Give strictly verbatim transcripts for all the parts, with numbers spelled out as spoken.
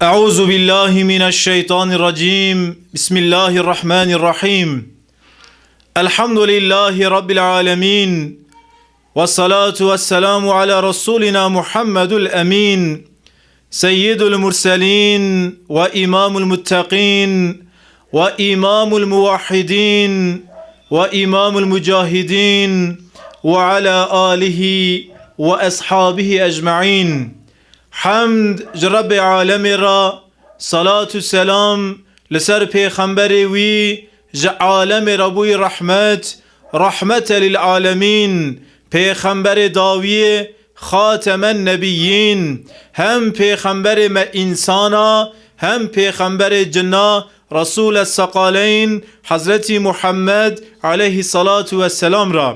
أعوذ بالله من الشيطان الرجيم. بسم الله الرحمن الرحيم. الحمد لله رب العالمين. والصلاة والسلام على رسولنا محمد الأمين. سيد المرسلين وإمام المتقين وإمام الموحدين وإمام المجاهدين وعلى آله وأصحابه أجمعين. Hemd ji Rebbê alemê re, salat û selam li ser pêxemberê wî, ji alemê re bûyî rehmet, rahmete lil alemîn, pêxemberê dawiyê, xatemen nebiyîn, hem pêxemberê me însana, hem pêxemberê cinna, Resûle Seqaleyn, Hezretî Muhammed aleyhî salatu ve selam re.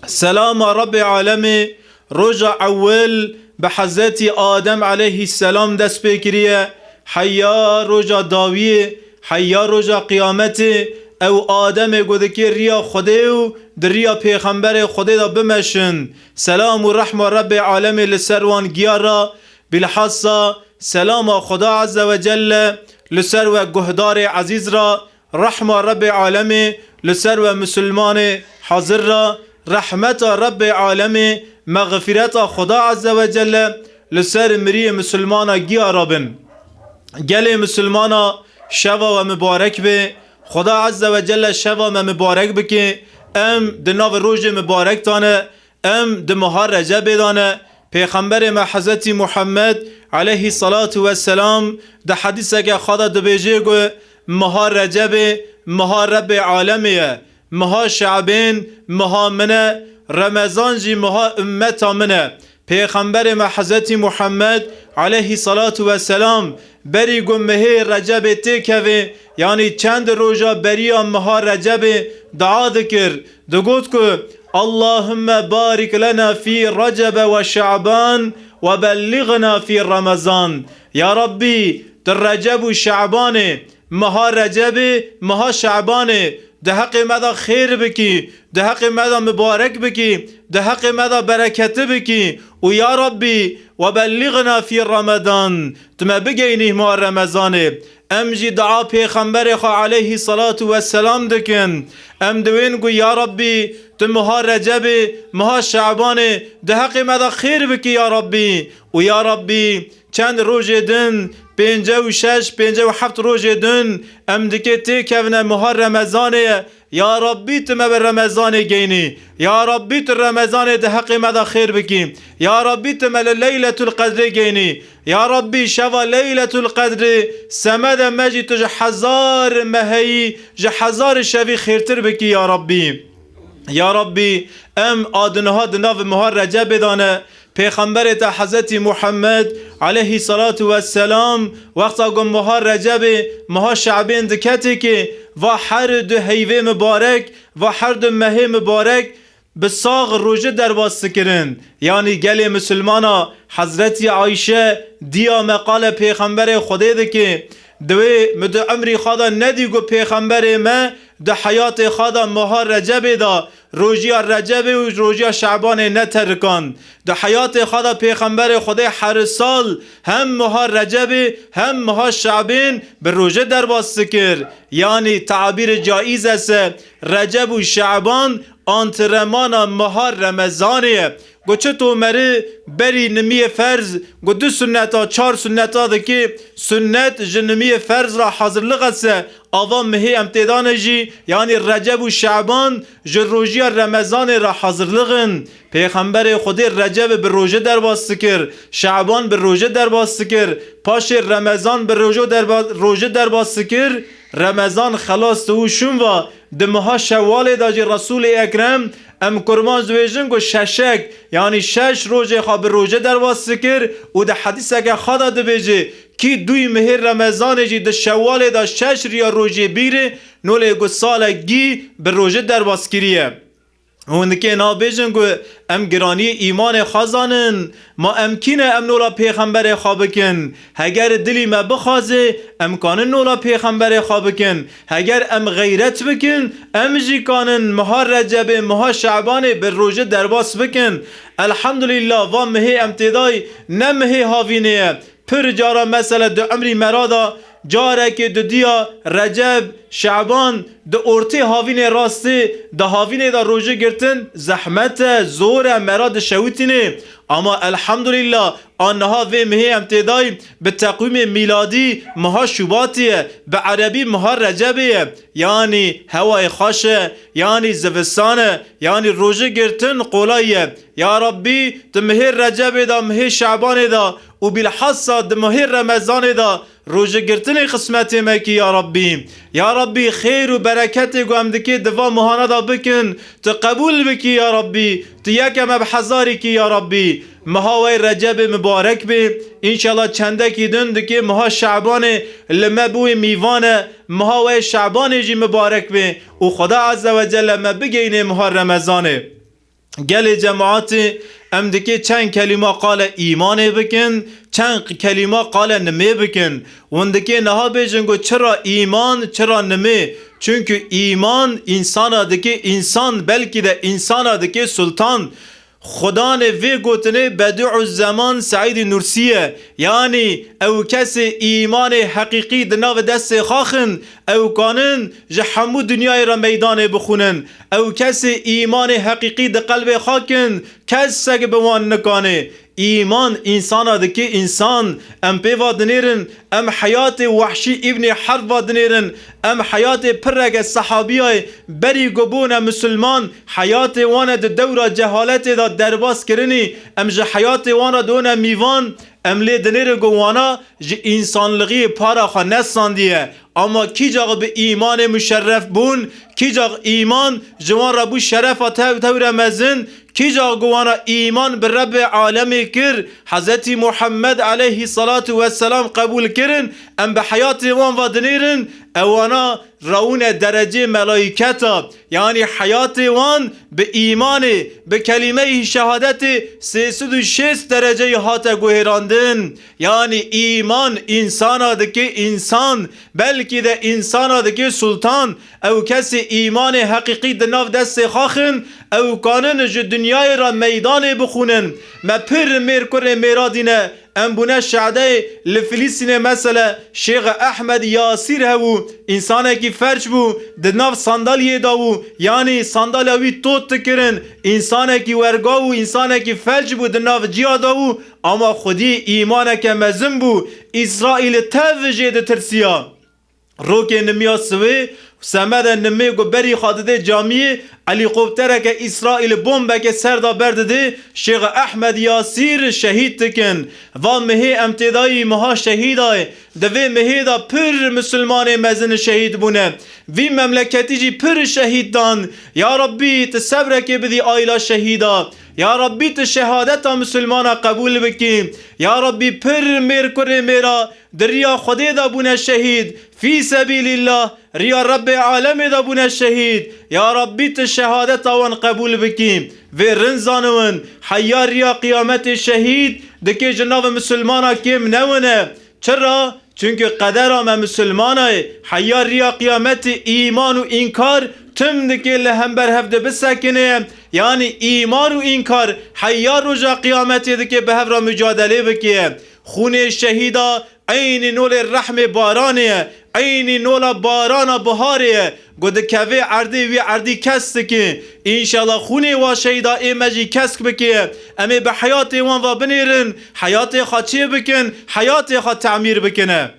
Selama Rebbê alemê roja ewil bi Hezretî Adem aleyhî selam dest pê kiriye, heya roja dawiyê, heya roja qiyametê, ew Ademê ku dikê riya Xwedê û di riya pêxemberê Xwedê de bimeşin. Selam û rehma Rebbê alemê li ser wan giya re, bilhassa selama Xweda Azze ve Celle li ser we guhdarê ezîz re, rehma Rebbê alemê li ser we misilmanê hazir re, rehmeta Rebbê alemê, mexfireta Xweda Azze ve Celle li ser miriyê misilmana giya re bin. Gelê misilmana şeva we mibarek be, Xweda Azze ve Celle şeva me mibarek bike, em di nav rojê mibarek de ne, em di meha Recebê de ne. Pêxemberê me Hezretî Muhammed aleyhî salatu ve selam di hedîseke xwe de dibêje ku meha Recebê meha Rebbê alemê ye, meha Şe'bên meha min e, Remezan jî meha ummeta min e. Pêxemberê me Hezretî Muhammed aleyhî salatu ve selam berî ku mehê Recebê têkeve, yanî çend roja beriya meha Recebê dua dikir. Digot ku, "Allahümme barik lena fî Recebe ve Şaban ve belliğna fî Ramazan." Ya Rabbî, tu Receb û Şabanê, meha Recebê, meha Şabanê, di heqê me de xêr bikî, di heqê me de mibarek bikî, di heqê me de bereketli bikî. Û ya Rabbî, ve belliğna fî Ramadan, tu me bigeynî meha Remezanê. Em jî dua pêxemberê xwe aleyhî salatu ve selam dikin. Em diwên ku ya Rabbî, tu meha Recebê, meha Şabanê di heqê me de xêr bikî ya Rabbî. Û ya Rabbî, çend rojê din, pênce û şeş, pênce û heft rojê din, em dikê têkevine meha Remezanê ye. Ya Rabbî, tu me bi Remezanê geynî. Ya Rabbî, tu Remezanê di heqê me de xêr bikî. Ya Rabbî, tu me li Leyletul Qedrê geynî. Ya Rabbî, şeva Leyletul Qedrê semede me jî tu ji hezar meheyî, ji hezar şevî xêrtir bikî ya Rabbî. Ya Rabbî, em a di niha di nav meha Recebê de ne. Pêxemberê te Hezretî Muhammed aleyhî salatu ve selam wexta ku meha Recebê, meha Şe'bên diketê kê, va her du heyvê mibarek, va her du mehê mibarek bi sax rojê derbas dikirin. Yanî gelê misilmana Hezretî Ayşe diya me qale pêxemberê Xwedê dike. Divê mi di emrî xwe de nedî ku pêxemberê me di heyatê xwe de meha Recebê de rojiya Recebê û rojiya Şebanê neterikan. Di heyatê xwe de pêxemberê Xwedê her sal hem meha Recebê hem meha Şebên bi rojê derbas dikir. Yanî tabîrê caiz ese Receb û Şeban antrenmana meha Remezanê ye. Ku çi to meri berî nimiyê ferz, ku du sunneta, çar sunneta dikê, sunnet ji nimiyê ferz ra hazirliq ese, ava mihê em têdane jî, yanî Receb û Şeban ji rojiya Remezanê ra hazirliq in. Pêxemberê Xwedê Recebê bi rojê derbas dikir, Şeban bi rojê derbas dikir, paşê Remezan bi rojo derba-, rojê derbas dikir, Remezan xelas dibû şûn va, di meha Şewalê de jî Resûlê Ekrem, em kurban dibêjin ku şeşek, yanî şeş rojê xwe bi rojê derbas dikir û di hedîseke xwe de dibêje, kî dûyî mihê Remezanê jî di Şewalê de şeş riya rojê bîre, nolê ku salek gî bi rojê derbas kiriye. Hûn dikê nabêjin ku em giraniyê îmanê xwe zanin, ma em kî ne em nola pêxemberê xwe bikin? Heger dilî me bixwaze, em kanin nola pêxemberê xwe bikin. Heger em xeyret bikin, em jî kanin meha Recebê, meha Şebanê bi rojê derbas bikin. Elhamdulillah, va mihê em têdayî ne mihê havînê ye. Pir cara mesela di emrî me ra da carekê dudiya Receb, Şeban, di ortê havînê rastê, di havînê de rojê girtin zehmet e, zor e, me ra dişewitînê. Ama elhamdulillah, a niha vê mihê em tê dayî, bi teqwîmê mîladî miha Şubatê ye, bi erebî miha Recebê ye. Yanî hewayê xweş e, yanî zivistan e, yanî rojê girtin qolay ye. Ya Rabbî, tu mihê Recebê de, mihê Şebanê de û bîlhassa di mihê Remezanê de rojêgirtinê xismetê me kî ya Rabbî. Ya Rabbî, xêr û bereketê ku em dikê di va mihana de bikin, tu qebûl bikî ya Rabbî, tu yeke me bi hezarî kî ya Rabbî. Miha we Recebê mibarek bê. Înşallah çendekî din dikê miha Şebanê li me bûyê mîvan e. Miha we Şebanê jî mibarek bê û Xweda Azze ve Celle me bigeyînê miha Remezanê. Gelê cemaatê, em dikê çend kelîma qale îmanê bikin, çend kelîma qale nimê bikin. Hûn dikê niha bêjin ku çira îman, çira nimê? Çunkî îman însana dikê însan, belkî de însana dikê sultan. Xudanê vê gotinê Bedîuzzeman Seîdî Nûrsî ye. Yanî ew kesê îmanê heqîqî di nav destê xwe xin, ew kanin ji hemû dinyayê re meydanê bixwînin. Ew kesê îmanê heqîqî di qelbê xwe kin, kesek bi wan nikanê. Îman însana dikê însan. Em pê va dinêrin, em heyatê Wehşî îbnê Herb va dinêrin, em heyatê pireke sehabiyayê berî ku bûne misilman, heyatê wan e di dewra cehaletê de derbas kirinî, em ji heyatê wan re dibûne mîvan, em lê dinêrin ku wana ji însanlixiyê para xwe nestandiye. Ama kîcax bi îmanê muşerref bûn, kîcax îman ji wan re bû şerefa tew-, tewre mezin, kîcax ku wana îman bi Rebbê alemê kir, Hezretî Muhammed aleyhî salatu vesselam qebûl kirin, em bi heyatê wan ve dinêrin, ewana rawûne derecê melaîketa, yanî heyatê wan bi îmanê, bi kelîmeyî şehadetê sê sed û şêst dereceyî hate guhêrandin. Yanî îman însana dike însan, belkî de însana dike sultan. Ew kesê îmanê heqîqî di nav destê xwe xin, ew kanin ji dinyayê re meydanê bixwînin. Me pir mêr kurê mêra dîne, em bûne şehedeyê li Filîstînê, mesele Şêx Ehmed Yasîr hebû, însanekî felç bû, di nav sandalyê de bû, yanî sandalya wî tot dikirin, însanekî werga bû, însanekî felç bû, di nav ciya de bû, ama xwedî îmaneke mezin bû, Îsraîlî tev jê ditirsiya. Rokê nimiya siwê, semede nimê ku berî xwe didê camiyê, helîkoptereke Îsraîlî bombeke ser de berdidê, Şêx Ehmed Yasîr şehîd dikin. Va mihê em têdayî miha şehîda ye. Di vê mihê de pir misilmanê mezin şehîd bûne. Vî memleketî jî pir şehîd dan. Ya Rabbî, tu sebrekê bidî aîla şehîda. Ya Rabbî, tu şehadeta misilmana qebûl bikî. Ya Rabbî, pir mêr kurê mêra di riya Xwedê de bûne şehîd. Fî sebîlîllah, riya Rebbê alemê de bûne şehîd. Ya Rabbî, tu şehadeta wan qebûl bikî. Vê rind zaniwin, heya riya qiyametê şehîd dikê ji nav misilmana kêm newine. Çira? Çunkî qedera me misilmana ye. Heya riya qiyametê îman û înkar tim dikê li hember hev de bisekine. Yanî îman û înkar heya roja qiyametê dikê bi hev re mucadelê bike. Xûnê şehîda eynî nolê rehmê baranê ye, eynî nola barana biharê ye, ku dikeve erdê wî erdî kesk dike. Înşallah xûnê wa şehîda ê me jî kesk bike. Em ê bi heyatê wan ve binêrin, heyatê xwe çê bikin, heyatê xwe temîr bikine.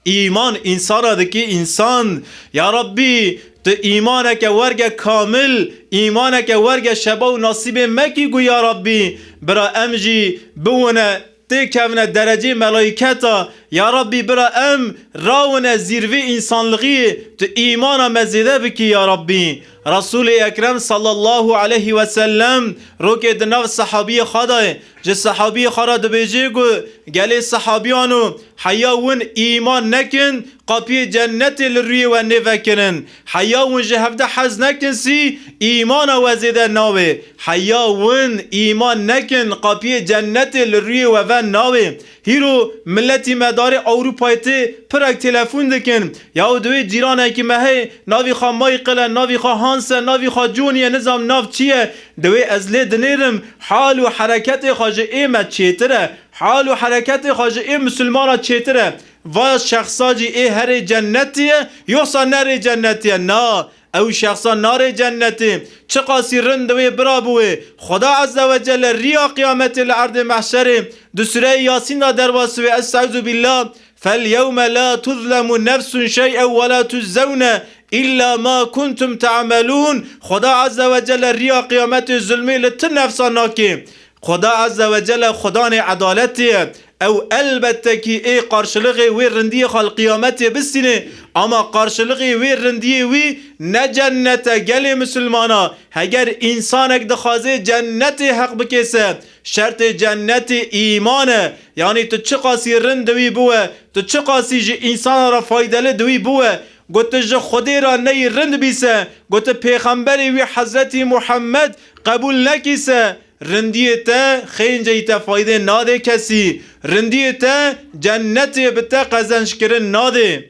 Îman însana dike însan. Ya Rabbî, tu îmaneke werge kamil, îmaneke werge şeba û nasîbê me kî ku ya Rabbî, bira em jî biwine têkevine derecê melaîketa. Ya Rabbî, bira em rawine zîrvê însanlixiyê, tu îmana me zêde bikî ya Rabbî. Resûlê Ekrem sallallahu aleyhi ve sellem rokê di nav sehabiyê xwe de ye. Ji sehabiyê xwe re dibêje ku gelê sehabiyan û heya win îman nekin, qapiyê cennetê li rûyê we nêvekirin. Heya win ji hevde hez nekin sî, îmana we zêde nabe. Heya win îman nekin, qapiyê cennetê li rûyê we ve nabe. Hîro miletî me darê Ewropayê tê pirek telefon dikin. Yaw di wê cîranekî me heye, navî xwe Michael e, navî xwe Yanse navî xwe cûniye, nizam nav çi ye, dewê ez lê dinêrim, hal û hereketê xwe ji ê me çêtir e, hal û hereketê xwe ji ê misilmana çêtir e. Va şexsa jî ê herê cennetê ye, yoxsa nerê cennetê ye? Na, ew şexsa narê cennetê. Çiqasî rind dewê bira biwê. Xweda Azze ve Celle riya qiyametê li erdê mehşerê di sureyê Yasîn de derbas wê, Estaizu billah, فَالْيَوْمَ لَا تُظْلَمُ نَفْسٌ شَيْئًا وَلَا تُجْزَوْنَ إِلَّا مَا كُنْتُمْ تَعْمَلُونَ. Xweda Azze ve Celle riya qiyametê zulmê li ti nefsa nake. Xweda Azze ve Celle Xwedanê edaletê ye. Ew elbette kî ê qarşilixê wê rindiyê xwe li qiyametê bistînê. Ama qarşilixê wê rindiyê wî ne cennet e, gelê misilmana. Heger însanek dixwaze cennetê heq bikê se, şertê cennetê îman e. Yanî tu çiqasî rind di wî biwe, tu çiqasî ji însana re faydeli di wî biwe, got tu ji Xwedê re neyî rind bî se, got tu pêxemberê wî Hezretî Muhammed qebûl nekî se, rindiyê te xênceyî te faydê nadê kesî. Rindiyê te cennetê bi te qezençkirin nadê.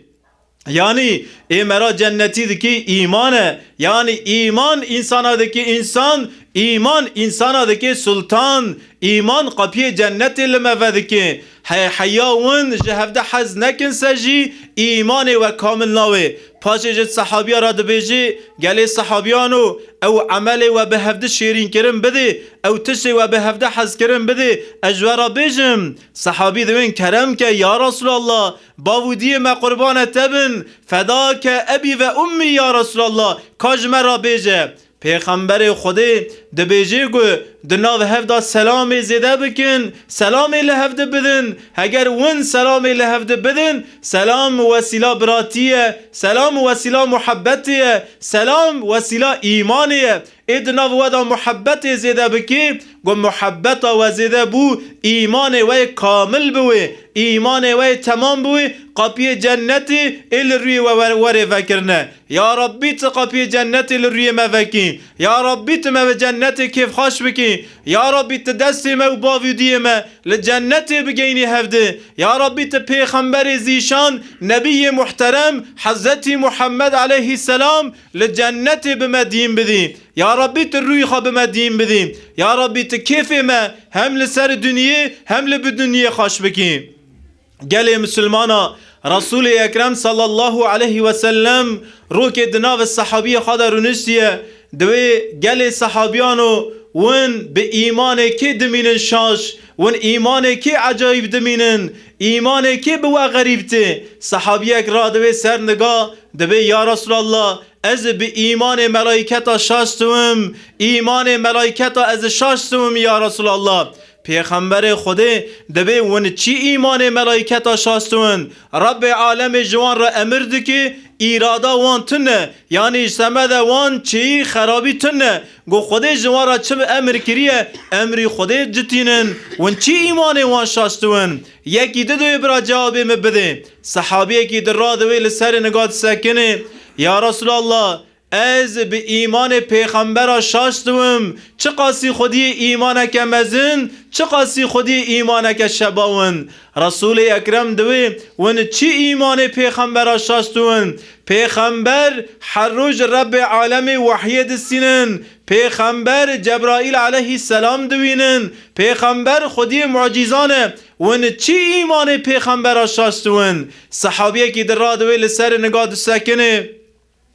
Yanî ê me ra cennetî dikî îman e. Yanî îman însana dikî însan, îman însana dikî sultan. Îman qapiyê cennetê li me vedikî. He, heya win ji hevde hez nekin se jî îmanê we kamil nawê. Paşê ji sehabiya re dibêjê, gelê sehabiyano, ew emelê we bi hevdi şêrînkirin bidê, ew tiştê we bi hevde hezkirin bidê, ez ji we re bêjim. Sehabî dibên kerem ke, ya Resulallah, bav û diyê me qurbane te bin, fedake ebî ve ummî ya Resulallah, ka ji me re bêje. Pêxemberê Xwedê dibêjê ku di nav hev de selamê zêde bikin, selamê li hev de bidin. Heger win selamê li hev de bidin, selam wesîla biratî ye, selam wesîla muhebbetê ye, selam wesîla îmanê ye. Ê di nav we de muhebbetê zêde bikî, ku muhebbeta we zêde bû, îmanê we yê kamil biwê, îmanê we yê temam biwê, qapiyê cennetê ê li rûyê we wer-, werê vekirine. Ya Rabbî, tu qapiyê cennetê li rûyê me vekî. Ya Rabbî, tu me bi cennetê kêfxweş bikî. Ya Rabbî, tu destê me û bav û diyê me li cennetê bigeynî hevdi. Ya Rabbî, tu pêxemberê zîşan, nebiyê muhterem, Hezretî Muhammed aleyhisselam li cennetê bi me dîn bidî. Ya Rabbî, tu rûyê xwe bi me dîn bidî. Ya Rabbî, tu kêfê me hem li ser dinyê hem li bi dinyê xweş bikî. Gelê misilmana, Resûlê Ekrem sallallahu aleyhi ve sellem rokê di nav sehabiyê xwe de rûniştiye, di wê gelê sehabiyano win bi îmanê kê dimînin şaş, win îmanê kê ecayîb dimînin, îmanê kê bi we xerîb tê. Sehabiyek radibe ser niga, dibê, ya Resulallah, ez bi îmanê melayketa şaş diwim, îmanê melayketa ez şaş diwim ya Resulallah. Pêxemberê Xwedê dibê, win çi îmanê melayketa şaş diwin? Rabbê alemê ji wan re emir dike, îrada wan tune, yanî ji semede wan çêyî xerabî tune. Go Xwedê ji wan re çi bi emir kiriye, emrî Xwedê citînin. Win çi îmanê wan şaş diwin? Yekî di duyê bira cewabê min bidê. Sehabiyekî di radiwê li serê niga disekine, ya Resulallah, ez bi îmanê pêxembera şaş diwim. Çiqasî xwediyê îmaneke mezin, çiqasî xwediyê îmaneke şebawin. Resûlê Ekrem diwê, win çi îmanê pêxembera şaş diwin? Pêxember her roj Rebbê alemê wehyê distînin. Pêxember Cebraîl aleyhisselam diwînin. Pêxember xwediyê mucîzan e. Win çi îmanê pêxembera şaş diwin? Sehabiyekî di radiwê li serê niga disekine.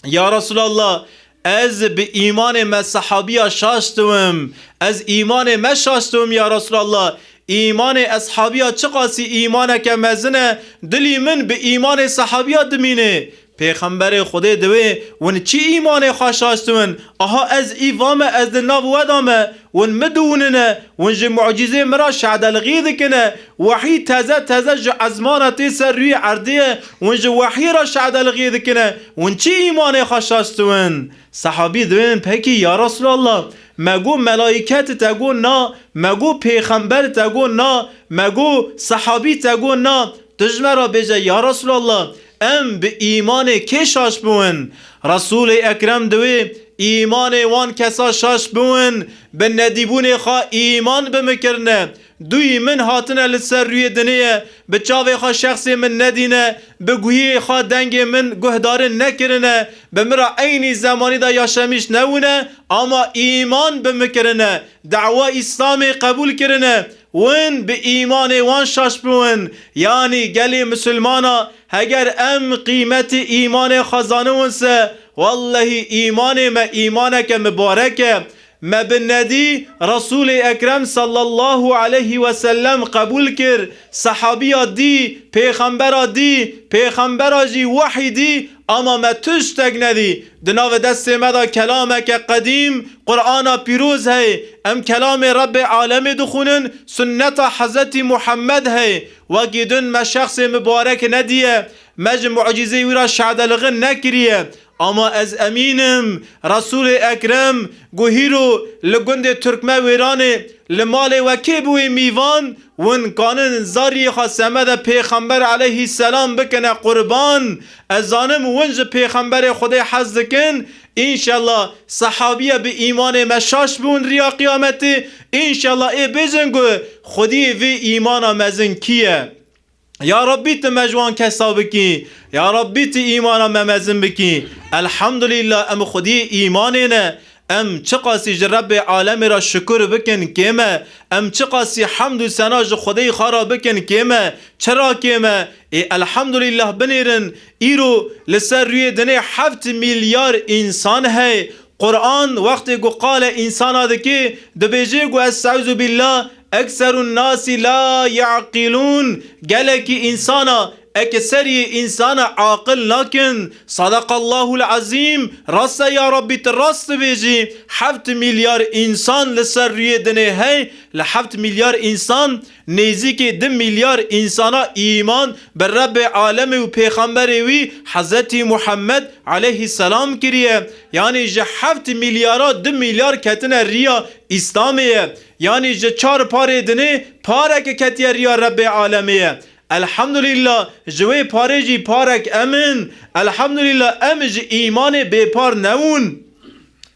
Ya Resulallah, ez bi îmanê me sehabiya şaş diwim. Ez îmanê me şaş diwim ya Resulallah. Îmanê eshabiya çiqasî îmaneke mezin e, dilî min bi îmanê sehabiya dimîne. Pêxemberê Xwedê diwê, win çi îmanê xwe şaş diwin? Aha ez î vame, ez di nav we de me. Win mi diwinine, win ji mucîzê min re şedelixî dikine. Wehî teze teze ji ezmana tê ser rûyê erdê ye, win ji wehî re şedelixî dikine. Win çi îmanê xwe şaş diwin? Sehabî diwên, pekî ya Resulallah, me got melayket te got na, me got pêxember te got na, me got sehabî te got na. Tu ji me re bêje ya Resulallah, em bi îmanê kê şaş biwin? Resûlê Ekrem diwê, îmanê wan kesa şaş biwin, bi nedîbûnê xwe îman bi min kirine. Duyî min hatine li ser rûyê dinê ye, bi çavê xwe şexsê min nedîne, bi guhiyê xwe dengê min guhdarin nekirine, bi min re eynî zemanî de yaşemîş nebûne, ama îman bi min kirine, dawa Îslamê qebûl kirine. Win bi îmanê wan şaş bûn. Yanî gelê misilmana, heger em qîmetê îmanê xwe zanibûn se, wellehî îmanê me îmaneke mibarek e. Me bi nedî Resûlê Ekrem sallallahu aleyhi ve sellem qebûl kir. Sehabiya dî, pêxembera dî, pêxembera jî wehî dî, ama me tiştek nedî. Di navê destê me de kelameke qedîm, Qur'ana pîroz heye. Em kelamê Rebbê alemê dixwînin, sunneta Hezretî Muhammed heye. Wekî din me şexsê mibarek nediye, me ji mucîzeyê wî re şadelixin nekiriye. Ama ez emîn im, Resûlê Ekrem ku hîro li gundê Turkme Wêranê li malê we kê bi wê mîvan, win kanin zariyê xwe semede Pêxember aleyhisselam bikine qurban. Ez zanim win ji Pêxemberê Xwedê hez dikin. Înşallah sehabiye bi îmanê me şaş bûn riya qiyametê. Înşallah ê bêjin ku Xwediyê vê îmana mezin kî ye? Ya Rabbî, tu me ji wan kesa bikî. Ya Rabbî, tu îmana me mezin bikî. Elhamdulillah, em xwediyê îmanê ne. Em çiqasî ji Rebbê alemê re şukur bikin kêm e. Em çiqasî hemd û sena ji Xwedeyê xwe re bikin kêm e. Çira kêm e? Ê elhamdulillah binêrin. Îro li ser rûyê dinê heft milyar însan heye. Quran wextê ku qale însana dikê, dibêje ku estaizu billah, ekserun nasi la yaqilûn, gelekî însana, ekseriyê însana aqil nakin. Sadaqallahul azîm, rast e ya Rabbî, tu rast dibêjî. Heft milyar însan li ser rûyê dinê hey, li heft milyar însan, nêzîkî du milyar însana îman bi Rebbê alemê û pêxemberê wî Hezretî Muhammed aleyhisselam kiriye. Yanî ji heft milyara du milyar ketine riya Îslamê ye. Yanî ji çar parê dinê pareke ketiye riya Rebbê alemê ye. Elhamdulillah, ji wê parê jî parek em in. Elhamdulillah, em ji îmanê bêpar nebûn.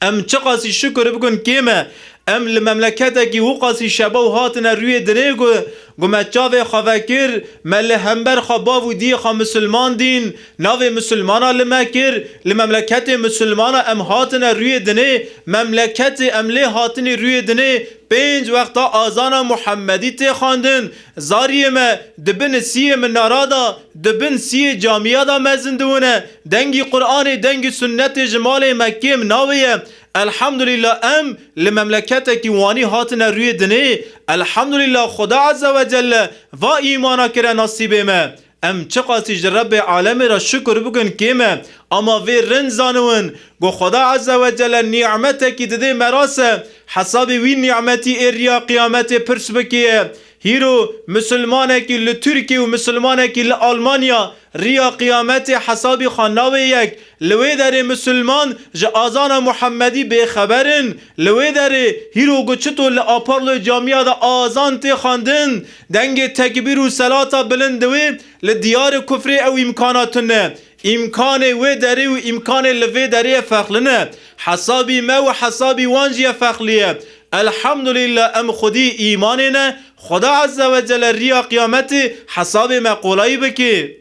Em çiqasî şukur bikin kêm e. Em li memleketekî wiqasî şebaw hatine rûyê dinê ku, ku me çavê xwe vekir, me li hember xwe bav û diyê xwe misilman dîn, navê misilmana li me kir, li memleketê misilmana em hatine rûyê dinê, memleketê em lê hatinî rûyê dinê, pênc wexta azana Muhemmedî tê xwendin, zariyê me di bin siyê minara de, di bin siyê camiya de mezin dibûne, dengî Qur'anê, dengî sunnetê ji malê me kêm navêye. Elhamdulillah em li memleketekî wanî hatine rûyê dinê. Elhamdulillah Xuda Azze ve Celle va îmana kire nasîbê me. Em çiqasî ji Rebbê alemê re şukur bikin kêm e. Ama vê rind zaniwin ku Xuda Azze ve Celle nîmetekî didê me rast e. Hesabê wî nîmetî ê riya qiyametê pirs bikê ye. Hîro misilmanekî li Tirkiye û misilmanekî li Almanya riya qiyametê hesabî xwe navê yek. Li wê derê misilman ji azana Muhemmedî bêxeber in. Li wê derê hîro ku çito li Aparloyê camiya de azan tê xwendin, dengê tekbîr û selata bilind diwê, li diyarê kufrê ew îmkana tune. Îmkanê wê derê û îmkanê li vê derê ye ferqli ne. Hesabî me û hesabî wan jî ye ferqlî ye. Elhamdulillah em xwedî îmanê ne. Xuda Azze ve Celle riya qiyametê hesabê me qolayî bike.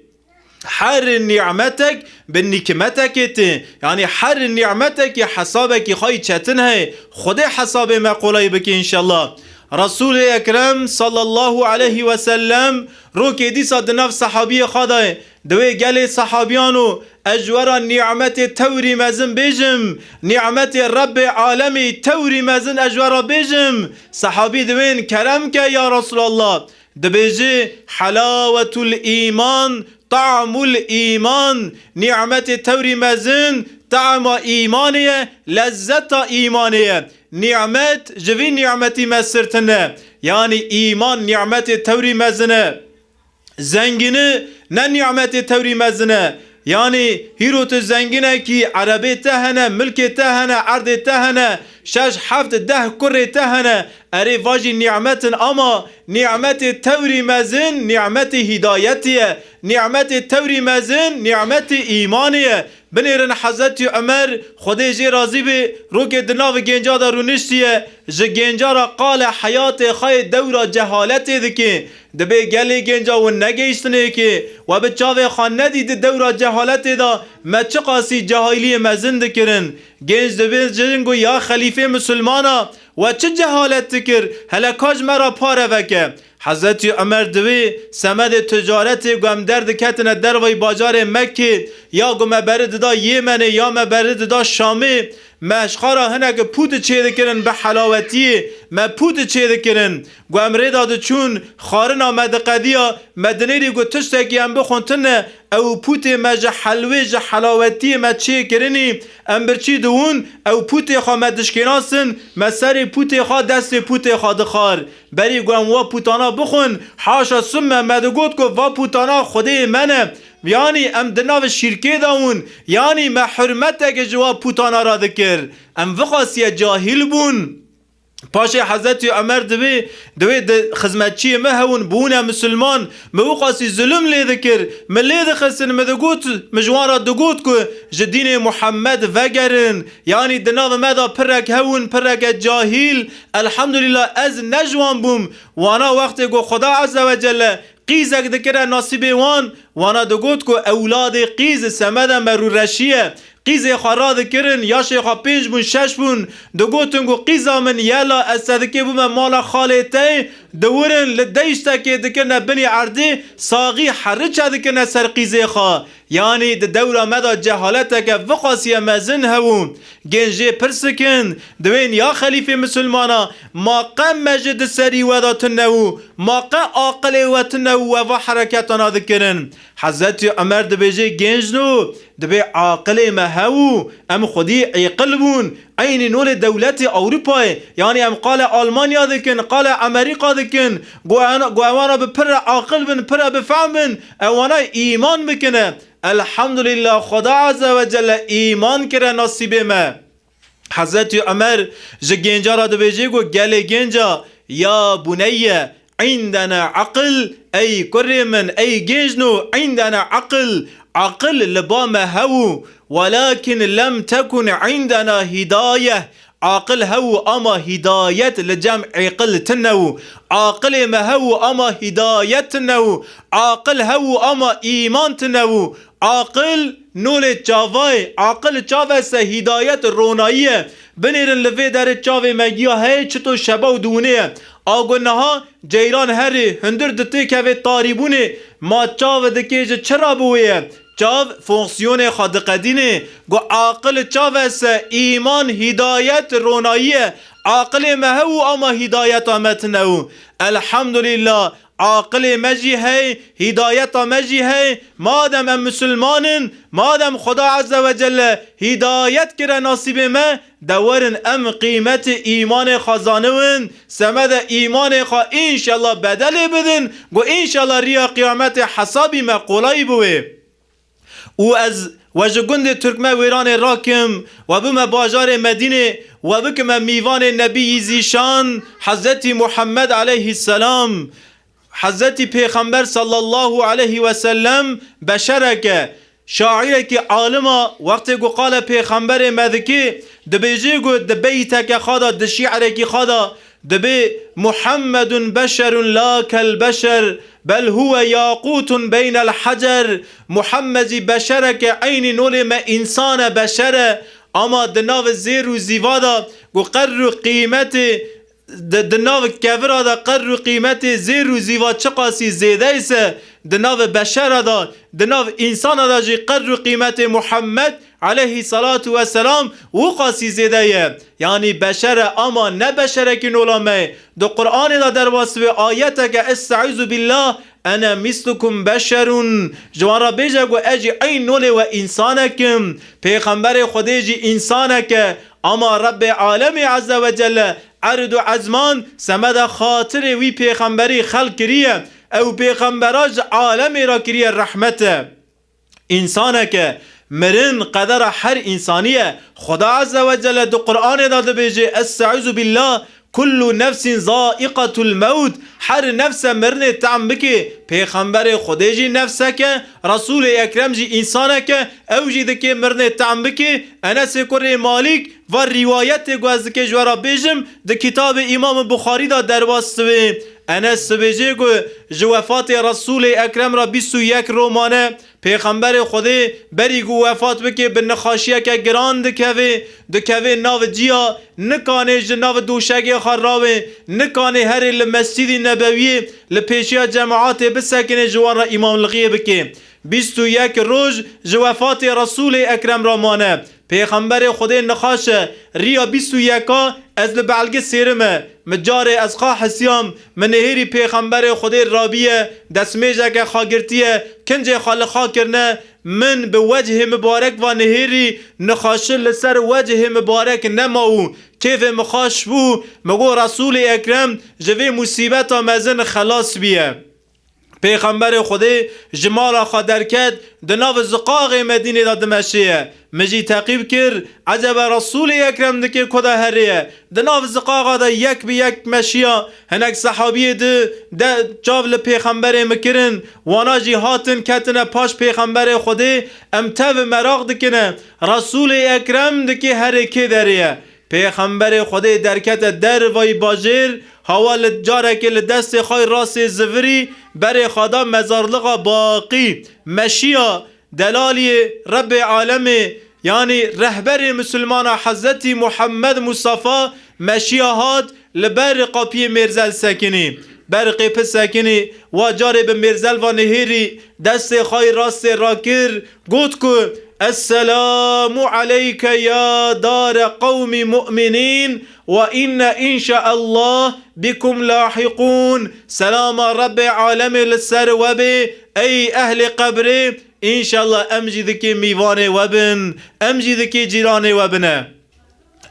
Her nîmetek bi nîkmetekê tê. Yanî her nîmetekî hesabekî xwe yî çetin heye. Xwedê hesabê me qolayî bike înşallah. Resûlê Ekrem sallallahu aleyhi ve sellem rokê dîsa di nav sehabiyê xwe de ye. Di wê gelê sehabiyan û ez ji we re nîmetê tewrî mezin bêjim, nîmetê Rebbê alemî tewrî mezin ez ji we re bêjim. Sehabî dibên kerem ke ya Resulallah. Dibêje, helawetul îman, ta'mul îman, nîmetê tewrî mezin, ta'ma îmanê ye, lezzeta îmanê ye. Nîmet ji vî nîmetî mesirtin e. Yanî îman nîmetê tewrî mezin e. Zengînî ne nîmetê tewrî mezin e. Yanî hîro tu zengînekî, erebê te hene, milkê te hene, erdê te hene, şeş, heft, deh kurê te hene, erê va jî nîmet in, ama nîmetê tewrî mezin nîmetê hîdayetê ye. Nîmetê tewrî mezin nîmetê îmanê ye. Binêrin Hezretî Omer, Xwedê jê razî bê, rokê di nav gênca de rûniştiye, ji gênca re qale heyatê xwe yê dewra cehaletê dike. Dibê gelê gênca win negihîştinê ke, we bi çavê xwe nedî di dewra cehaletê de me çiqasî cahîliyê mezin dikirin. Gênc dibê jin ku ya xelîfê misilmana, we çi cehalet dikir, hele ka ji me re pare veke. Hezretî Omer divê semedê ticaretê ku em derdiketine dervayî bajarê Mekkê, ya ku me beri dida Yêmenê ya me beri dida Şamê, me ji xwe re hinek pût çêdikirin bi helawetiyê, me pût çêdikirin. Ku em rê de diçûn, xwarina me diqediya, me dinêrî ku tiştekî em bixwin tune, ew pûtê me ji helwê, ji helawetiyê me çêkirinî, em birçî diwin, ew pûtê xwe me dişkênasin, me serê pûtê xwe, destê pûtê xwe dixar. Berî ku em wa pûtana bixwin, haşa summe me digot ku va pûtana Xwedê me ne. Yanî em di nav şîrkê de win, yanî me hurmeteke ji wa pûtana re dikir. Em vixwasiye cahîl bûn. Paşê Hezretî Omer divê, divê di xizmetçiyê me hewin, bûne misilman, min wixwasî zulm lê dikir, min lê dixistin, min digot, min ji wan re digot ku ji dînê Muhammed vegerin. Yanî di nav me de pirek hewin, pireke cahîl. Elhamdulillah, ez ne ji wan bûm. Wana wextê ku Xuda Azze ve Celle qîzek dikire nasîbê wan, wana digot ku ewladê qîz semede me rûreşiye. Qîzê xwe radikirin, yaşê xwe pênc bûn, şeş bûn, digotin ku qîza min yela ez sedikê bûme mala xalê te, diwirin li deştekê dikirine binî erdê, saxî heriçe dikirine ser qîzê xwe. Yanî di dewra me de cehaleteke vixwasiye mezin hebû. Gên jê pirs dikin, divên ya xelîfê misilmana, ma qe mecid di serî we de tune û ma qe aqilê we tune û we va hereketana dikirin? Hezretî Omer dibêje, gêncno, dibê aqilê me hebû, em xwedî êqil bûn. Eynî nolê dewletê Ewropayê, yanî em qale Almanya dikin, qale Amerîka dikin, ku en-, ku ewana bi pir re aqil bin, pir re bifehm bin, ewana îman bikine. Elhamdulillah, Xweda Azze ve Celle îman kire nasîbê me. Hezretî Omer ji gênca re dibêje ku gelê gênca, ya buneyye, îndena aqil, ey kurê min, ey gêncno, îndena aqil, aqil li ba me hebû, welakin lem tekun îndena hîdayeh, aqil hebû ama hîdayet li cem êqil tune bû, aqilê me hebû ama hîdayet tune bû, aqil hebû ama îman tune bû, aqil nolê çavayê, aqil çavese hîdayet ronayî ye. Binêrin li vê derê çavê me giya hey çito şeba û diwinê ye. A ku niha ceyran herê hundir ditêkevê tarîbûnê, ma çav dikê ji çi re bi wê ye? Çav fonksiyonê xwe diqedînê. Ku aqil çavese îman, hîdayet, ronayî ye. Aqilê me hebû ama hîdayeta me tune bû. Elhamdulillah, aqilê me jî hey, hîdayeta me jî hey. Madem em misilman in, madem Xweda Azze ve Celle hîdayet kire nasîbê me, de werin em qîmetê îmanê xwe zaniwin, semede îmanê xwe înşellah bedelê bidin, ku înşellah riya qiyametê hesabî me qolayî biwê. Û ez we ji gundê Turkme Wêranê rakim, we bime bajarê Medînê, we bikime mîvanê Nebiyî Zîşan, Hezretî Muhammed aleyhisselam. Hezretî Pêxember sallallahu aleyhi ve sellem beşerek e. Şairekî alima wextê ku qale Pêxemberê me dikê, dibêjê ku di beyteke xwe de, di şî'rekî xwe de dibê, "Muhammedun beşerun la kel beşer, bel huwe yaqutun beynel hacer." Muhammed jî beşerek e, eynî nolê me însan e, beşer e, ama di nav zêr û zîva de ku qedr û qîmetê di, di nav kevira de qedr û qîmetê zêr û zîva çiqasî zêde ise, di nav beşera de, di nav însana de jî qedr û qîmetê Muhammed aleyhissalatu vesselam wiqasî zêde ye. Yanî beşer e ama ne beşerekî nola me ye. Di Qur'anê de derbas dibe ayeteke, "Estaizu billah, ene mislukum beşerun." Ji wan re bêje ku ez jî eyn nolê we însanek im. Pêxemberê Xwedê jî însanek e. Ama Rebbê Alemê Azze ve Celle erd û ezman semeda xatirê wî pêxemberî xelq kiriye. Ew pêxembera ji alemê re kiriye rehmet e. Însanek e. Mirin qedera her însanî ye. Xuda Azze ve Celle di Qur'anê de dibêje, "Estaizu billah, Kullu nefsin zaiqatul mewt. Her nefse mirinê tehm bike. Pêxemberê Xwedê jî nefseke, Resûlê Ekrem jî însaneke, ew jî dikê mirinê tehm bike. Enesê kurê Malîk va rîwayetê ku ez dikê ji we re bêjim, di kitabê Îmam Buxarî de derbas dibê. Enes dibêje ku ji wefatê Resûlê Ekrem re bîst û yek roj mane. Pêxemberê Xwedê berî ku wefat bike bi nexaşiyeke giran dikeve, dikeve nav ciya, nikanê ji nav doşegê xwe rawê, nikanê herê li Mescîdî Nebewiyê li pêşiya cemaatê bisekine ji wan re îmamlixiyê bike. Bîst û yek roj ji wefatê Resûlê Ekrem re mane. Pêxemberê Xwedê nixaş e, riya bîst û yeka ez li belge sêrim e. Min carê ez xwe hesiyam, min nihêrî Pêxemberê Xwedê rabiye, destmêjeke xwe girtiye, kincê xwe li xwe kirine, min bi wecihê mibarek ve nihêrî nixaşi li ser wecihê mibarek nema û kêfê min xweş bû, min got, Resûlê Ekrem ji vê musîbeta mezin xelas biye. Pêxemberê Xwedê ji mala xwe derket, di nav ziqaxê Medînê de dimeşiye. Min jî teqîb kir, ecebe Resûlê Ekrem dikê ku de herêye. Di nav ziqaxa de yek bi yek meşiya, hinek sehabiyê di de çav li Pêxemberê min kirin, wana jî hatin ketine paş Pêxemberê Xwedê, em tev meraq dikine, Resûlê Ekrem dikê herê kê derê ye. Pêxemberê Xwedê derkete dervayî bajêr, hawa li carekê li destê xwe yê rastê zivirî, berê xwe da mezarlixa Baqî, meşiya delaliyê Rebbê Alemê, yanî rehberê misilmana Hezretî Muhammed Mustafa meşiya hat li ber qapiyê Mêrzel sekinî. Ber qêpî sekinî, wa carê bi Mêrzel ve nihêrî destê xwe yê rastê rakir, got ku, Esselamu aleyke ya dare qewmî mu'minîn ve inne înşaallah bikum lahîqûn. Selama Rebbê alemê li ser we bê, ey ehlê qebrê, înşallah em jî dikê mîvanê we bin, em jî dikê cîranê we bine.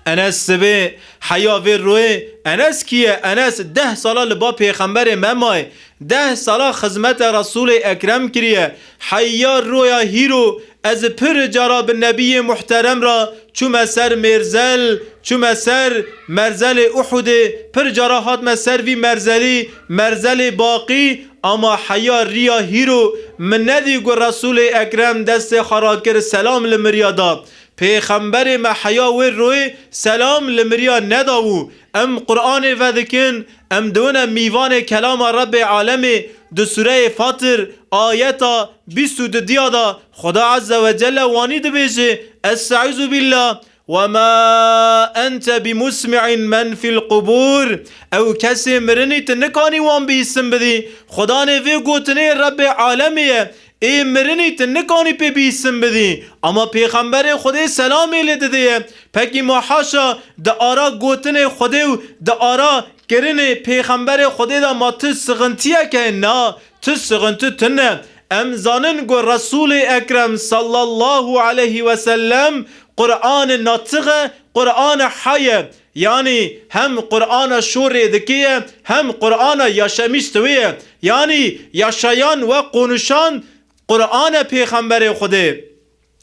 Enes sibê heya vê royê. Enes kî ye? Enes deh sala li ba Pêxemberê me maye. Deh sala xizmete Resûlê Ekrem kiriye. Heya roya hîro ez pir cara bi Nebiyê muhterem re çûme ser Mêrzel, çûme ser Merzelê Uhudê, pir cara hatme ser vî merzelî, Merzelê Baqî, ama heya riya hîro min nedî ku Resûlê Ekrem destê xwe rakir selam li miriya da. Pêxemberê me heya wê royê selam li miriya nedabû. Em Qur'anê vedikin, em diwine mîvanê kelama Rebbê alemê di sureyê Fatir, ayeta bîst û dudiya de Xuda Azze ve Celle wanî dibêje, Estaizu billah, "Ve ma ente bi musmi'in men fil qubur." Ew kesê mirinî tu nikanî wan bihîstin bidî. Xudanê vê gotinê Rebbê alemê ye. Ê mirinî tu nikanî pê bihîstin bidî. Ama Pêxemberê Xwedê selamê lê didê ye. Pekî ma haşa di ara gotinê Xwedê û di ara kirinê Pêxemberê Xwedê de ma tu sixintiyek heye? Na, tu sixinti tune. Em zanin ku Resûlê Ekrem sallallahu aleyhi ve sellem Qur'an natix e, Qur'an hay e. Yanî hem Qur'ana şorê dikê ye, hem Qur'ana yaşamış wê ye. Yanî yaşayan ve konuşan Qur'an e Pêxemberê Xwedê.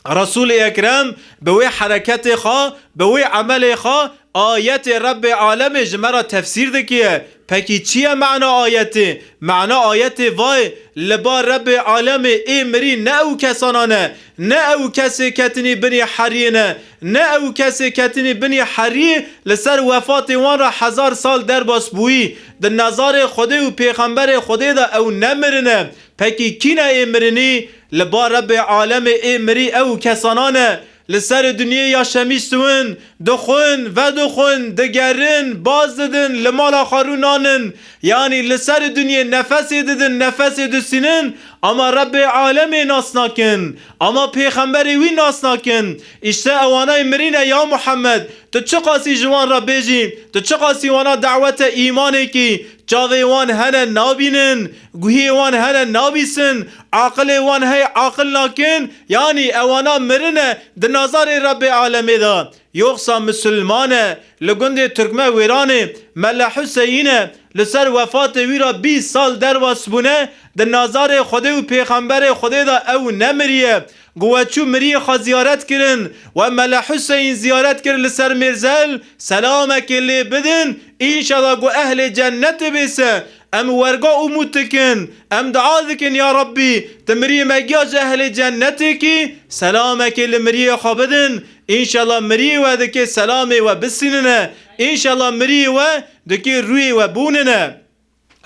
Resûlê Ekrem bi wê hereketê xwe, bi wê emelê xwe ayetê Rebbê alemê ji me re tefsîr dikê. Pekî çi ye mena ayetê? Mena ayetê vayê, li ba Rebbê alemê ê mirî ne ew kesana ne, ne ew kesê ketinî binî heriyê ne, ne ew kesê ketinî binî heriyê li ser wefatê wan re hezar sal derbas bûyî. Di nezarê Xwedê û Pêxemberê Xwedê de ew nemirine. Pekî kî ne ê mirinî? Li ba Rebbê alemê ê mirî ew kesana ne. Li ser dinyê yaşamış dibin, dixwin, vedixwin, digerin, baz didin, li mala xwe rû nanin. Yanî li ser dinyê nefesê didin, nefesê disînin, ama Rebbê alemê nas nakin. Ama Pêxemberê wî nas nakin. Îşte ewanay mirî ne ya Muhammed. Tu çiqasî ji wan re bêjî, tu çiqasî wana dawete îmanê kî, çavê wan hene nabînin, guhiyê wan hene nabîsin, aqilê wan heye aqil nakin, yanî ewana mirine di nazarê Rebbê alemê de. yoxsa misilman e, li gundê Tirkme Wêranê Mele Huseyîn e, li ser wefatê wî re bîst sal derbas bûne, di nazarê Xwedê û Pêxemberê Xwedê de ew nemiriye. Got, we çû miriyê xwe ziyaret kirin, we Mele Huseyîn ziyaret kir li ser Mêrzel, selamekê lê bidin, înşallah got ehlê cennetê bê se. Em werga umût dikin, em dua dikin, ya Rabbî, tu miriyê me giya ji ehlê cennetê kî, selamekê li miriyê xwe bidin, înşallah miriyê we dikê selamê we bisînine, înşallah miriyê we dikê rûyê we bûnine.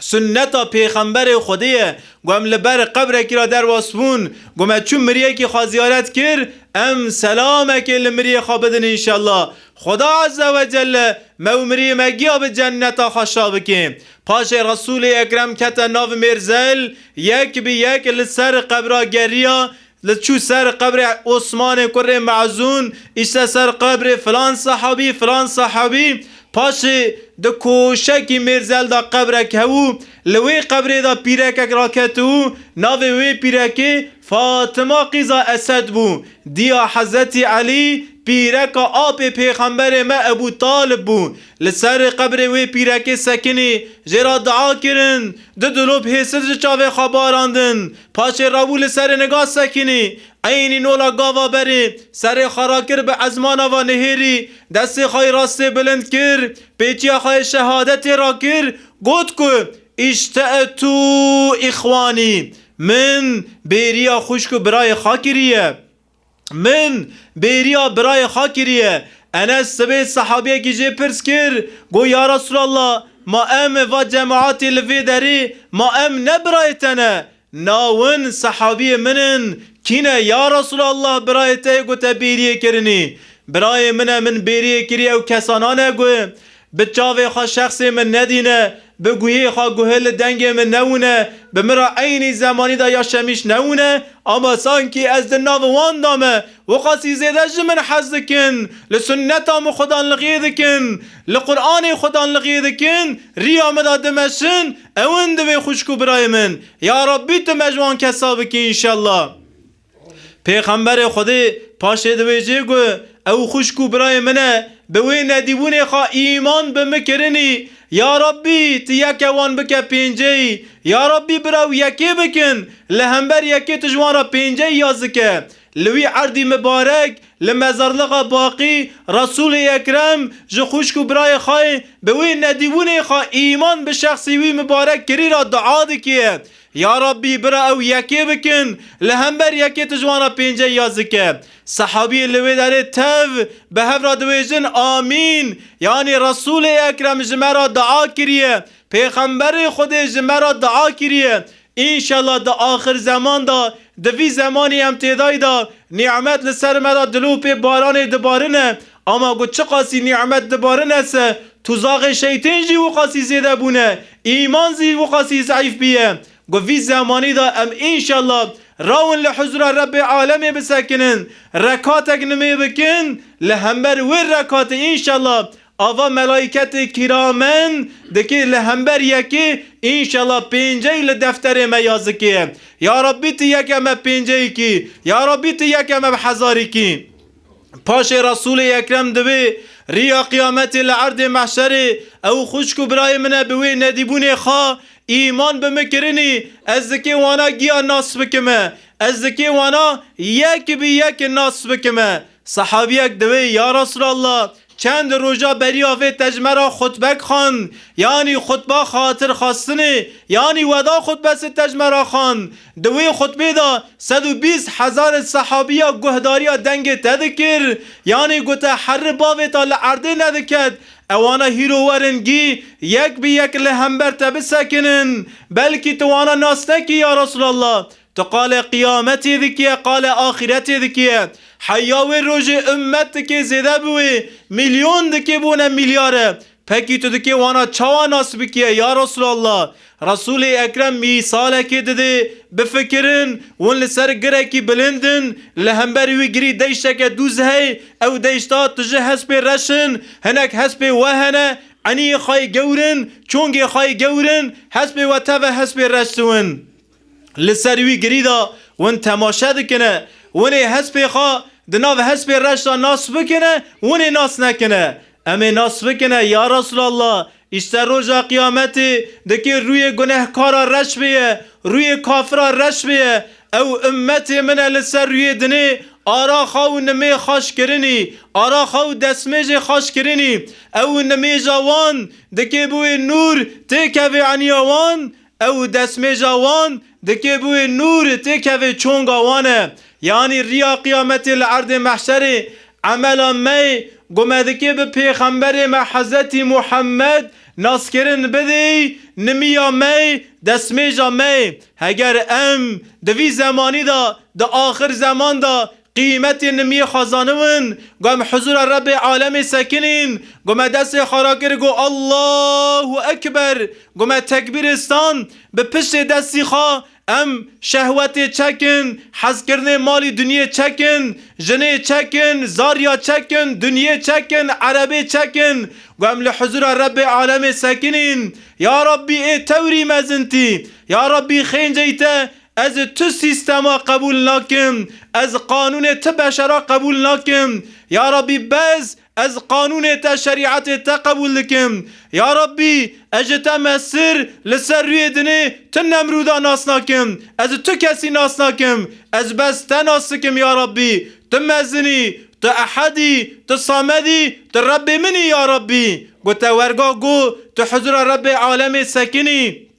Sunneta Pêxemberê Xwedê ye. Ku em li ber qebrekî re derbas bûn, ku me çû miriyekî xwe ziyaret kir, em selamekê li miriyê xwe bidin înşallah. Xweda Azze ve Celle me û miriyê me giya bi cenneta xwe şa bike. Paşê Resûlê Ekrem kete nav Mêrzel, yek bi yek li ser qebra geriya, li çû ser qebrê Osmanê kurê Mezûn, îşte ser qebrê filan sahabî, filan sahabî. Paşê di koşekî Mêrzel de qebrek hebû, li wê qebrê de pîrekek raketibû, navê wê pîrekê Fatima qîza Esed bû. Diya Hezretî Elî, pîreka apê Pêxemberê me Ebû Talib bû. Li ser qebrê wê pîrekê sekinî, jê re dua kirin, du dilop hêsir ji çavê xwe barandin. Paşê rabû li serê niga sekinî, eynî nola gava berê, serê xwe rakir bi ezmana ve nihêrî, destê xwe yê rastê bilind kir, pêçiya xwe yê şehadetê rakir, got ku, "Îşte'tu îxwanî, min bêriya xwişk û birayê xwe kiriye." Min bêriya birayê xwe kiriye. Enes dibê sahabiyekî jê pirs kir, got, "Ya Resulallah, ma em va cemaetê li vê derê, ma em ne birayê te ne?" "Na win sahabiyê min in." "Kî ne ya Resulallah birayê te yê ku te bêriyê kirinî?" "Birayê min e, min bêriyê kiriye, ew kesana ne ku bi çavê xwe şexsê min nedîne, bi guhê xwe guhê li dengê min newûne, bi min re eynî zemanî de ya şemîş newûne, ama sankî ez di nav wan de me, wiqasî zêde ji min hez dikin, li sunneta min xwedanlixiyê dikin, li Qur'anê xwedanlixiyê dikin, riya min de dimeşin, ew in divê xwişk û birayê min. Ya Rabbî tu me ji wan kesa bikî înşallah." Pêxemberê Xwedê paşê di wê jê got, "Ew xwişk û birayê min e, bi wê nedîbûnê xwe îman bi min kirinî. Ya Rabbî, tu yeke wan bike pênceyî. Ya Rabbî, bira ew yekê bikin, li hember yekê tu ji wan re pênceyî yaz dike." Li wî erdî mibarek, li mezarlixa Baqî, Resûlê Ekrem ji xwişk û birayê xwe bi wê nedîbûnê xwe îman bi şexsî wî mibarek kirî re dua dike. Ya Rabbî, bira ew yekê bikin, li hember yekê tu ji wan re pênceyî yaz dike. Sehabiyê li wê derê tev bi hev re diwêjin, "Amîn." Yanî Resûlê Ekrem ji me re dua kiriye, Pêxemberê Xwedê ji me re dua kiriye. Înşallah di axir zeman de, di vî zemanî em têdayî de, nîmet li ser me de dilopê baranê dibarine. Ama ku çiqasî nîmet dibarine se, tuzaxê şeytên jî wiqasî zêde bûne, îman zî wiqasî zeîf bûye. Ku vî zemanî de em înşallah rawin li huzura Rebbê alemê bisekinin, rekatek nimê bikin, li hember wê rekatê înşallah ava melaîketê kiramen dikê li hember yekê, înşallah pêncey li defterê me yaz dikê. Ya Rabbî tu yeke me pênceyî kî, ya Rabbî tu yeke me bi hezarî kî. Paşê Resûlê Ekrem dibê, riya qiyametê li erdê mehşerê, ew xwişk û birayê min e, bi wê nedîbûnê xwe îman bi min kirinî, ez dikê wana giya nas bikime, ez dikê wana yek bi yek nas bikime. Sehabiyek dibê, ya Resulallah, çend roja beriya vê te ji me re xutbek xwend, yanî xutba xatirxwestinê, yanî weda xutbesê te ji me re xwend. Di wê xutbê de sed û bîst hezar sehabiya guhdariya dengê te dikir, yanî gote herri bavê te li erdê nediket. Ewana hîro werin gî yek bi yek li hember te bisekinin. Belkî tu wana nas nekî ya Resulallah. Tu qalê qiyametê dikiye, qalê axîretê dikiye. Heya wê rojê ummet dikê zêde bi wê, milyon dikê bûne milyare. Pekî tu dikê wana çawa nas bikiye ya Resulallah? Resûlê Ekrem mîsalekê didê, bifikirin, hûn li ser girekî bilind in, li hember wî girî deşteke dûz hey, ew deşta tu ji hespê reş in, hinek hespê we hene, eniyê xwe yê gewr in, çongê xwe yê gewr in, hespê we teve hespê reş diwin. Li ser wî girî de win temaşe dikine. Winê hespê xwe di nav hespê reş de nas bikine, hûn ê nas nekine. Em ê nas bikine, ya Resulallah, îşte roja qiyametê dikê rûyê gunehkara reş bêye, rûyê kafira reş bêye. Ew ummetê min e li ser rûyê dinê, ara xwe û nimê xaş kirinî, ara xwe û destmêjê xaş kirinî. Ew nimêja wan dikê bi wê nûr têkevê eniya wan, ew destmêja wan dikê bi wê nûr têkevê çonga wan e. Yanî riya qiyametê li erdê mehşerê emela me, ku me dikê bi pêxemberê me Hezretî Muhammed naskirin bidê, nimiya me, destmêja me. Heger em di vî zemanî de, di axir zeman de qîmetê nimiyê xwe zanibin, ku em huzura Rebbê alemê sekinîn, ku me destê xwe rakir, ku Allahu Ekber, ku me tekbîrê stan, bi piştê destî xwe em şehwetê çekin, hezkirinê malî dinyê çekin, jinê çekin, zarya çekin, dinyê çekin, erebê çekin, ku em li huzura Rebbê alemê sekinîn. Ya Rabbî, ê tewrî mezintî, ya Rabbî, xênceyî te, ez tu sîstema qebûl nakim, ez qanûnê tu beşera qebûl nakim. Ya Rabbî, bes ez qanûnê te, şerîetê te qebûl dikim. Ya Rabbî, ez ji te mestir li ser rûyê dinê tu Nemrûda nas nakim. Ez tu kesî nas nakim. Ez bes te nas dikim, ya Rabbî. Tu mezinî, tu ehedî, tu samedî, tu Rebbê min î, ya Rabbî. Ku te werga got, tu huzura Rebbê alemê sekinî.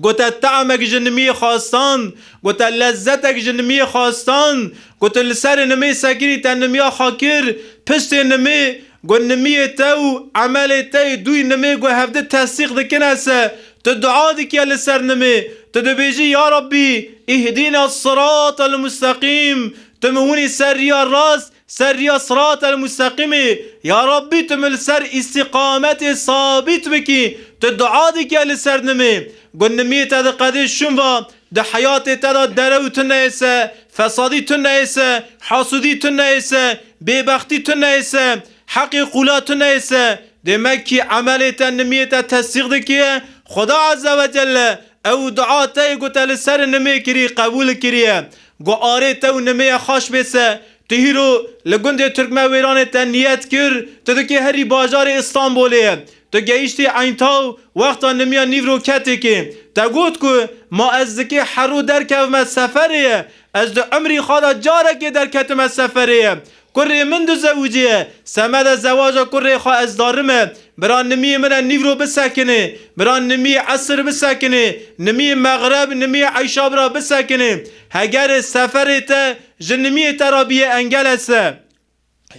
Ku te temek ji nimiyê xwestan, ku te lezzetek ji nimiyê xwestan, ku tu li ser nimê sekinî, te nimiya xwe kir, piştê nimê, ku nimiyê te û emelê te yê dûyî nimê ku hevdi tesdîq dikine se, tu dua dikiye li ser nimê, tu dibêjî, ya Rabbî, îhdîna siratal mustaqîm, tu min hûnî ser riya rast, ser riya siratel musteqîmê. Ya Rabbî, tu min li ser îstîqametê sabît bikî. Tu dua dike li ser nimê. Got nimiyê te diqedê şûn va, di heyatê te de derew tune ye se, fesadî tune ye se, hasûdî tune ye se, bêbextî tune ye se, heqê qûla tune ye se. Demek kî emelê te nimiyê te tesdîq dikiye. Xweda Azze ve Celle ew dua te yê ku te li ser nimê kirî qebûl kiriye. Got arê te û nimê ye xaş bê se, tu hîro li gundê Turkmewêranê te niyet kir, tu dikê herî bajarê Îstanbolê ye. Tu gehiştî Eyntaw, wexta nimiya nîvro ketêkê. Te got ku ma ez dikê hero derkevime seferê ye, ez di umrî xwe de carekê derketime seferê ye. Kurê min dizewiciye, semeda zewaja kurê xwe ez darime. Bira nimiyê min e nîvro bisekinê, bira nimiyê esir bisekinê, nimiyê mexreb, nimiyê eyşa bira bisekinê. Hegerê seferê te ji nimiyê te ra bîye engel e se.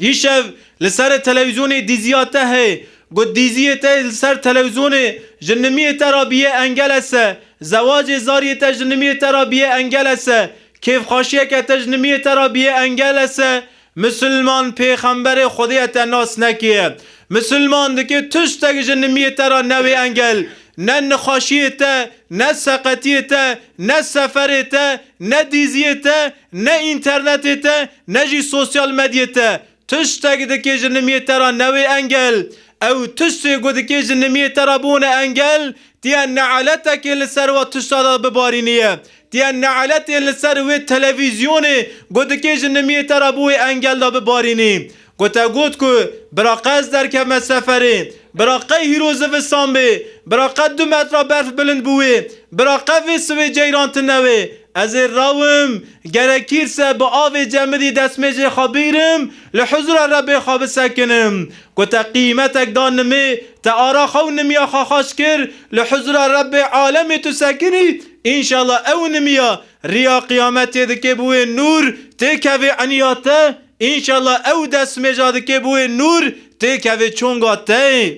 Îşev li ser televîzyonê dîziya te heye, got dîziyê te li ser televîzyonê ji nimiyê te ra bîye engel e se, zewacê zariyê te ji nimiyê te ra bîye engel e se, kêfxweşiyeke te ji nimiyê te ra bîye engel e se, Misilman pêxemberê Xwedê ye te nas nekiye. Misilman dike tiştek ji nimiyê te ra newê engel. Ne nixweşiyê te, ne seqetiyê te, ne seferê te, ne dîziyê te, ne înternetê te, ne jî sosyal medyê te. Tiştek dike ji nimiyê te ra newê engel. Ew tiştê ku dike ji nimiyê te ra bûne engel, tiye ne'letekê li ser wa tişta de bibarîniye. Tiye ne'letê li ser wê televîzyonê ku dike ji nimiyê te ra bi wê engel de bibarînî. Ku te got ku bira qe ez derkevme seferê, bira qe hîro zivistan bê, bira qe du metra berf bilind bûwê, bira qe vê sivê ceyran tune wê. Ez ê rawim, gerekîrse bi avê cemidî destmêjê xwe bîrim, li huzura Rebbê xwe bisekinim. Ku te qîmetek da nimê, te ara xwe û nimiya xwe xweş kir, li huzura Rebbê alemê tu sekinî, înşallah ew nimiya riya qiyametê dike bi wê nûr têkevê eniya te, înşallah ew destmêja dike bi wê nûr têkevê çonga te.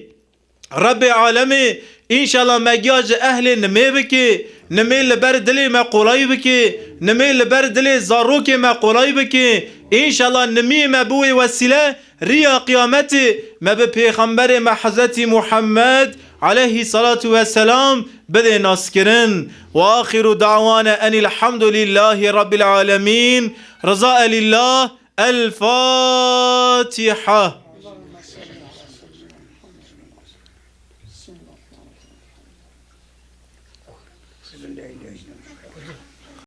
Rebbê alemê, înşallah me giya ji ehlê nimê bike, nimê li ber dilê me qolay bike, nimê li ber dilê zarokê me qolay bike. Înşallah nimiyê me bi wê wesîle riya qiyametê me bi pêxemberê me Hezretî Muhammed aleyhî salatu ve selam bidê naskirin. Ve axiru da'wane enîl hamdulîllahî rabbil alemîn. Riza elîllah. El Fatiha.